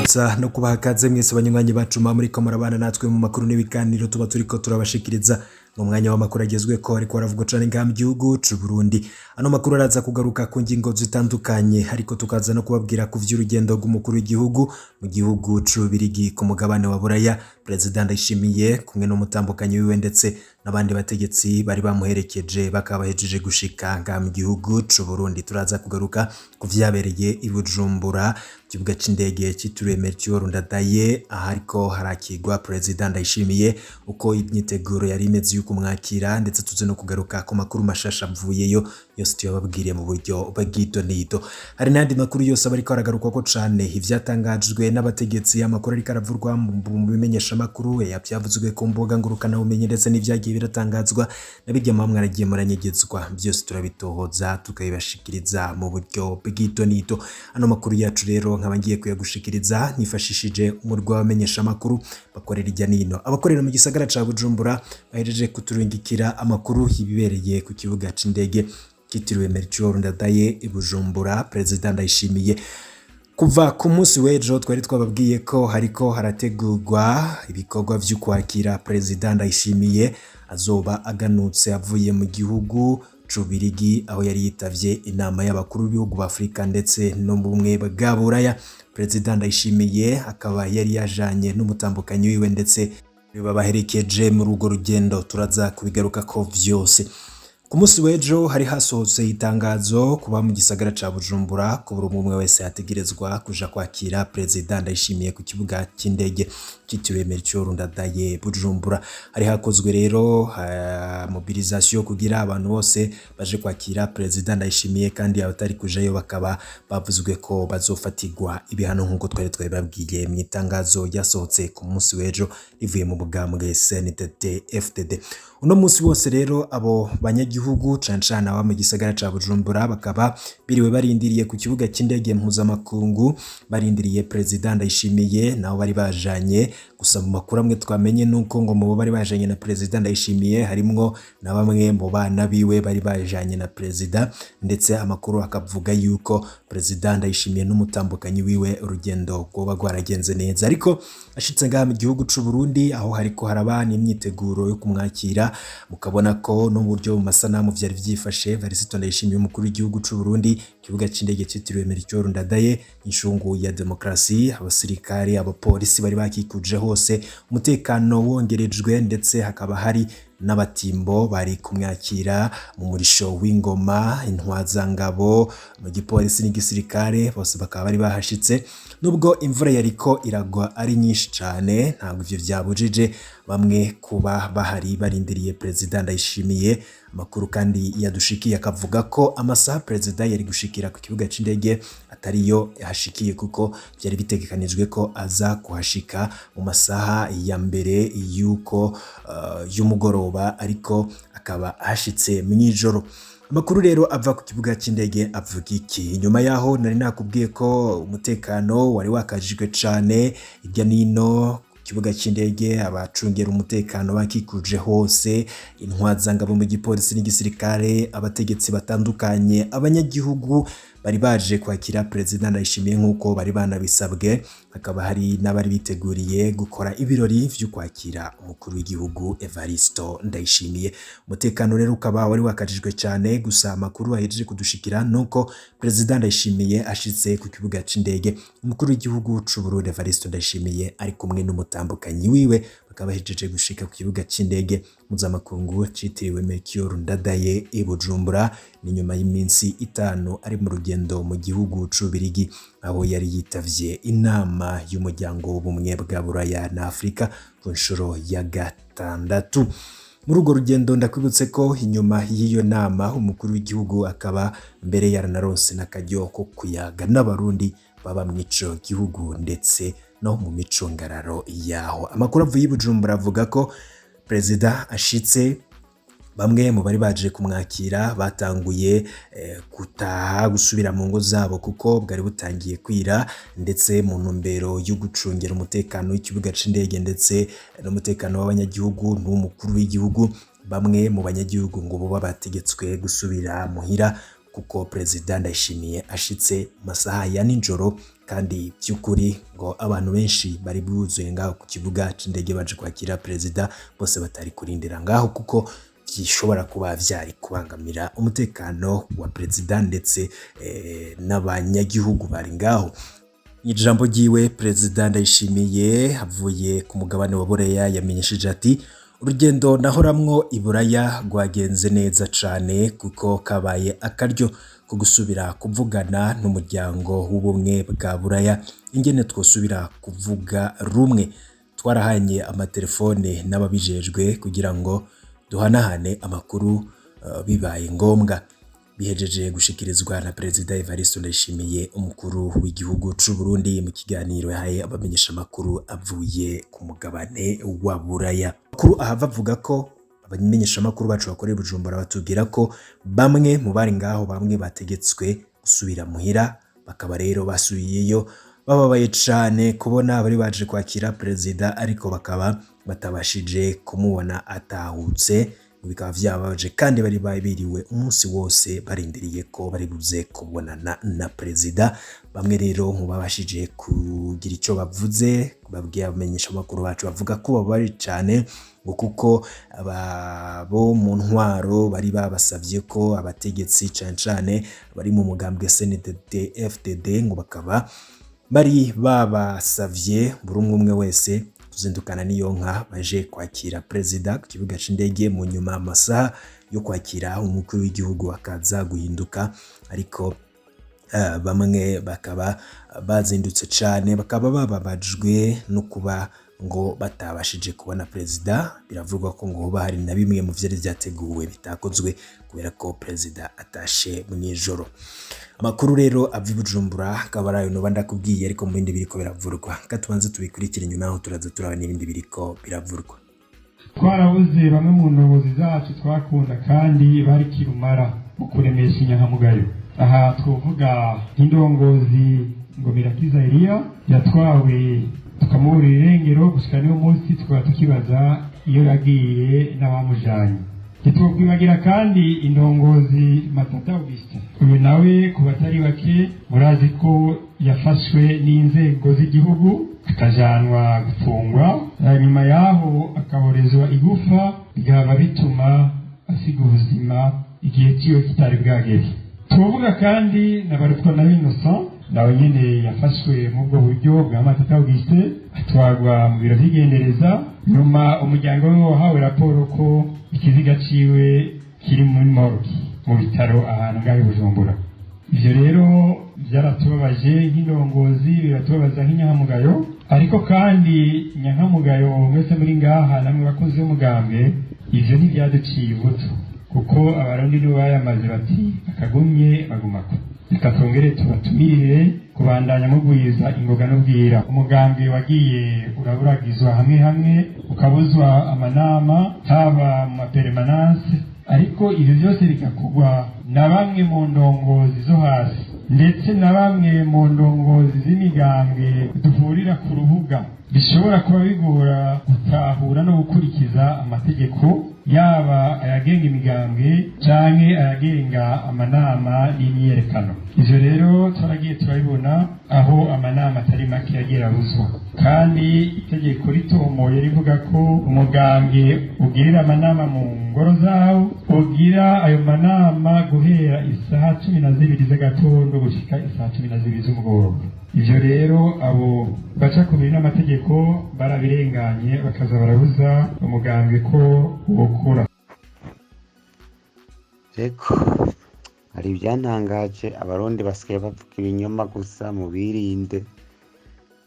Kubaramutsa no kubaha kaze mwese banywanyi bacu muba muriko murabana natwe mu makuru n'ibiganiro tuba turiko turabashikiriza. Ni umwanya w'amakuru agezweko ariko aravugwa cane ngaha mu gihugu c'u Burundi. Ano makuru araza kugaruka ku ngingo zitandukanye, ariko tukaza no kubabwira ku vy'urugendo rw'umukuru w'igihugu mu gihugu c'Ububirigi ku mugabane wa Buraya. Perezida Ndayishimiye kumwe n'umutambukanyi wiwe ndetse n'abandi bategetsi bari bamuherekeje bakaba bahejeje gushika ngaha mu gihugu c'u Burundi. Turaza kugaruka ku vyabereye i Bujumbura, kibuga c'indege citiriwe Melchior Ndadaye, ahariko harakirwa Perezida Ndayishimiye, uko imyiteguro yari imeze yo kumwakira, ndetse tuze no kugaruka ku makuru mashasha avuyeyo yose tuyababwire mu buryo bw'idonido. Hari n'ayandi makuru yose aba ariko aragarukwako cane, ivyatangajwe n'abategetsi, amakuru ariko aravurwa mu bimenyeshamakuru, vyavuzwe ku mbuga ngurukanabumenyi ndetse n'ivyagiye biratangazwa na birya muba mwaragiye muranyegezwa, vyose turabitohoza tukabibashikiriza mu buryo bw'idonido. Ano makuru yacu rero nkaba ngiye kuyagushikiriza nifashishije umurwi w'abamenyeshamakuru bakorera irya nino, abakorera mu gisagara ca Bujumbura bahejeje kuturungikira amakuru y'ibibereye ku kibuga c'indege kitiriwe Melchior Ndadaye i Bujumbura. Perezida Ndayishimiye, kuva ku munsi w'ejo twari twababwiye ko hariko harategurwa ibikorwa vyo kwakira Perezida Ndayishimiye azoba aganutse avuye mu gihugu c'Ububirigi, aho yari yitavye inama y'abakuru b'ibihugu b'Afrika ndetse no mu bumwe bwa Buraya. Perezida Ndayishimiye akaba yari yajanye n'umutambukanyi wiwe ndetse babaherekeje muri urwo rugendo. Turaza kubigarukako vyose. Ku munsi w'ejo hari hasohotse itangazo kuba mu gisagara ca Bujumbura ko buri umwe wese yategerezwa kuja kwakira Perezida Ndayishimiye ku kibuga c'indege citiriwe Melchior Ndadaye Bujumbura. Hari hakozwe rero mobilisation kugira abantu bose baje kwakira Perezida Ndayishimiye, kandi abatari kujayo bakaba bavuzwe ko bazofatirwa ibihano, nk'uko twari twabibabwiye mu itangazo ryasohotse ku munsi w'ejo rivuye mu bugambwe CNDD FDD. Uno munsi wose rero abo banyagihugu, cane cane aba mu gisagara ca Bujumbura, bakaba biriwe barindiriye ku kibuga c'indege mpuzamakungu, barindiriye Perezida Ndayishimiye nabo bari bajanye. Gusa mu makuru amwe twamenye nuko ngo mu bo bari bajanye na Perezida Ndayishimiye harimwo na bamwe mu bana biwe bari bajanye na Perezida, ndetse amakuru akavuga yuko Perezida Ndayishimiye n'umutambukanyi wiwe urugendo rwoba rwaragenze neza. Ariko ashitse ngaha mu gihugu c'u Burundi, aho hariko haraba n'imyiteguro yo kumwakira, mukabona ko n'uburyo mu masanamu vyari vyifashe. Evariste Ndayishimiye, umukuru w'igihugu c'u Burundi, ikibuga c'indege citiriwe Melchior Ndadaye, inshungu ya demokarasi, abasirikare, abapolisi bari bakikuje hose, umutekano wongerejwe, ndetse hakaba hari n'abatimbo bari kumwakira mu murisho w'ingoma, intwazangabo mu gipolisi n'igisirikare bose bakaba bari bahashitse. Nubwo imvura yariko iragwa ari nyinshi cane, ntabwo ivyo vyabujije bamwe kuba bahari barindiriye Perezida Ndayishimiye. Amakuru kandi yadushikiye akavuga ko amasaha Perezida yari gushikira ku kibuga c'indege atariyo yahashikiye, kuko vyari bitegekanijwe ko aza kuhashika mu masaha ya mbere y'uko y'umugoroba, ariko akaba ahashitse mw'ijoro. Amakuru rero ava ku kibuga c'indege avuga iki? Inyuma yaho nari nakubwiye ko umutekano wari wakajijwe cane hirya nino ku kibuga c'indege, abacungera umutekano bakikuje hose, intwazangabo mu gipolisi n'igisirikare, abategetsi batandukanye, abanyagihugu bari baje kwakira Perezida Ndayishimiye nk'uko bari banabisabwe, hakaba hari n'abari biteguriye gukora ibirori vyo kwakira umukuru w'igihugu Evaristo Ndayishimiye. Umutekano rero ukaba wari wakajijwe cane. Gusa amakuru ahejeje kudushikira nuko Perezida Ndayishimiye ashitse ku kibuga c'indege, umukuru w'igihugu c'u Burundi Evaristo Ndayishimiye ari kumwe n'umutambukanyi wiwe, bakaba bahejeje gushika ku kibuga c'indege mpuzamakungu citiriwe Melchior Ndadaye i Bujumbura. Ni nyuma y'iminsi 5 ari mu rugendo mu gihugu c'Ububirigi, aho yari yitavye inama y'umuryango w'ubumwe bwa Buraya na Afrika ku nshuro ya 6. Muri urwo rugendo, ndakwibutse ko inyuma y'iyo nama umukuru w'igihugu akaba mbere yaranaronse n'akaryo ko kuyaga n'abarundi baba mw'ico gihugu ndetse no mu micungararo yaho. Amakuru avuye i Bujumbura avuga ko Perezida ashitse, bamwe mu bari baje kumwakira batanguye gutaha, gusubira mu ngo zabo, kuko bwari butangiye kwira, ndetse mu ntumbero yo gucungera umutekano w'ikibuga c'indege ndetse n'umutekano w'abanyagihugu n'umukuru w'igihugu, bamwe mu banyagihugu ngo boba bategetswe gusubira muhira. Kuko Perezida Ndayishimiye ashitse mu masaha ya nijoro, kandi by'ukuri ngo abantu benshi bari buzuye ngaho ku kibuga c'indege baje kwakira perezida, bose batari kurindira ngaho kuko bishobora kuba vyari kubangamira umutekano wa perezida ndetse n'abanyagihugu bari ngaho. Ijambo ryiwe, Perezida Ndayishimiye avuye ku mugabane wa Bureya yamenyesheje ati: "Urugendo nahoramwo i Buraya rwagenze neza cane, kuko kabaye akaryo ko gusubira kuvugana n'umuryango w'ubumwe bwa Buraya ingene twosubira kuvuga rumwe. Twarahanye amatelefone n'ababijejwe kugira ngo duhanahane amakuru bibaye ngombwa." Bihejeje gushikirizwa na Perezida Evariste Ndayishimiye, umukuru w'igihugu c'u Burundi, mu kiganiro yahaye abamenyeshamakuru avuye ku mugabane wa Buraya. Amakuru ahava avuga ko abamenyeshamakuru bacu bakorera i Bujumbura batubwira ko bamwe mu bari ngaho, bamwe bategetswe gusubira muhira, bakaba rero basubiyeyo bababaye cane kubona bari baje kwakira perezida ariko bakaba batabashije kumubona atahutse. Bikaba vyababaje kandi bari biriwe umunsi wose barindiriye ko bari buze kubonana na perezida. Bamwe rero mu babashije kugira ico bavuze babwiye abamenyeshamakuru bacu, bavuga ko bababaye cane ngo kuko abo mu ntwaro bari babasavye ko abategetsi, cane cane bari mu mugambwe CNDD FDD, ngo bakaba bari babasavye buri umwe umwe wese kuzindukana n'iyo nka baje kwakira perezida ku kibuga c'indege. Mu nyuma amasaha yo kwakira umukuru w'igihugu akaza guhinduka, ariko bamwe bakaba bazindutse cane, bakaba bababajwe no kuba ngo batabashije kubona perezida. Biravugwa ko ngo hoba hari na bimwe mu vyari vyateguwe bitakozwe kubera ko perezida atashe mw'ijoro. Amakuru rero ava i Bujumbura akaba ari ayo noba ndakubwiye, ariko mu bindi biriko biravurwa ka tubanze tubikurikire, inyuma yaho turaza turaba n'ibindi biriko biravurwa. Twarabuze bamwe mu ndongozi zacu twakunda kandi bari kirumara mu kuremesha inyankamugayo. Aha twovuga nk'indongozi ngo Mirakiza Eliya, yatwawe tukamuburira irengero, gushika n'uyu munsi tukaba tukibaza iyo yagiye n'abamujanye. Ntitwokwibagira kandi indongozi Matata Augustin. Uyu nawe ku batari bake murazi ko yafashwe n'inzego z'igihugu akajanwa gufungwa, nyuma yaho akaborezwa igufa, bikaba bituma asiga ubuzima igihe ciwe kitari bwagere. Tuvuga kandi na Barutwa na Innocent, nawe nyene yafashwe mu bwo buryo bwa Matata Augustin, atwarwa mu biro vy'igendereza. Nyuma umuryango we wahawe raporo ko ikiziga ciwe kiri muri morgue mu bitaro ahantu ngaho i Bujumbura. Ivyo rero byaratubabaje nk'indongozi, biratubabaza nk'inyankamugayo. Ariko kandi inyankamugayo mwese muri ngaha namwe bakozi b'umugambwe, ivyo ntibyaduciye ibuto, kuko Abarundi nibo bayamaze bati: "Akagumye bagumako." Reka twongere tubatumirire kubandanya mugwiza ingoga n'ubwira. Umugambwe wagiye uraburagizwa hamwe hamwe, ukabuzwa amanama, haba mu ma permanences, ariko ibyo byose bigakorwa na bamwe mu ndongozi zo hasi, ndetse na bamwe mu ndongozi z'imigambwe duhurira ku rubuga. Bishobora kuba bigora gutahura no gukurikiza amategeko, yaba ayagenga imigambwe canke ayagenga amanama n'imyiyerekano. Ivyo rero twaragiye turabibona aho amanama atari make yagiye arabuzwa, kandi itegeko ritomoye rivuga ko umugambwe ugirira amanama mu ngoro zawo, ugira ayo manama guhera isaha 12 z'agatondo gushika isaha 12 z'umugoroba. Ivyo rero abo baca ku biri n'amategeko barabirenganye, bakaza barabuza umugambwe ko wokura. Reko hari ibyantangaje: Abarundi basigaye bavuga ibinyoma gusa, mubirinde.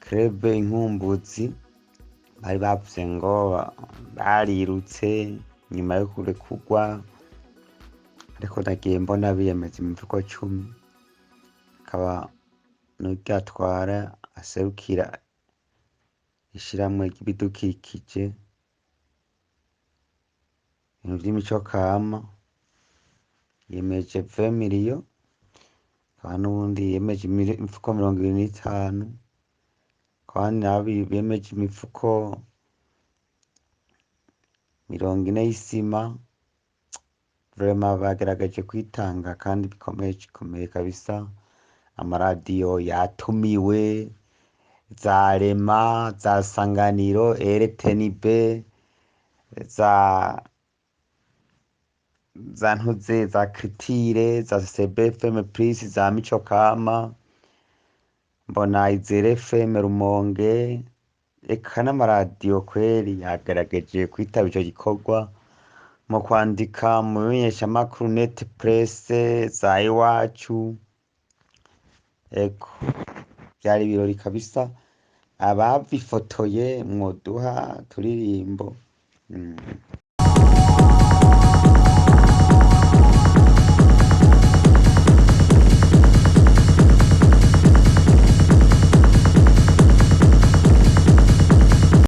Club Inkumbuzi bari bavuze ngo barirutse nyuma yo kurekurwa, ariko nagiye mbona biyemeza imifuko 10, akaba n'urya atwara aserukira ishirahamwe ry'ibidukikije, ibintu vy'imico kama, yemeje 20 millions, hakaba n'uwundi yemeje imifuko 25, hakaba nabo bemeje imifuko 40 y'isima. Vraiment bagerageje kwitanga kandi bikomeye bikomeye kabisa. Amaradiyo yatumiwe, za Rema, za Sanganiro, RTNB, za za Ntuze, za Critire, za CBFM Plus, za Mico Kama, mbona Izere FM Rumonge, eka n'amaradiyo kweri yagerageje kwitaba ico gikorwa mu kwandika mu bimenyeshamakuru Net Presse, za Iwacu, ego vyari ibirori kabisa. Ababifotoye mwoduha turirimbo.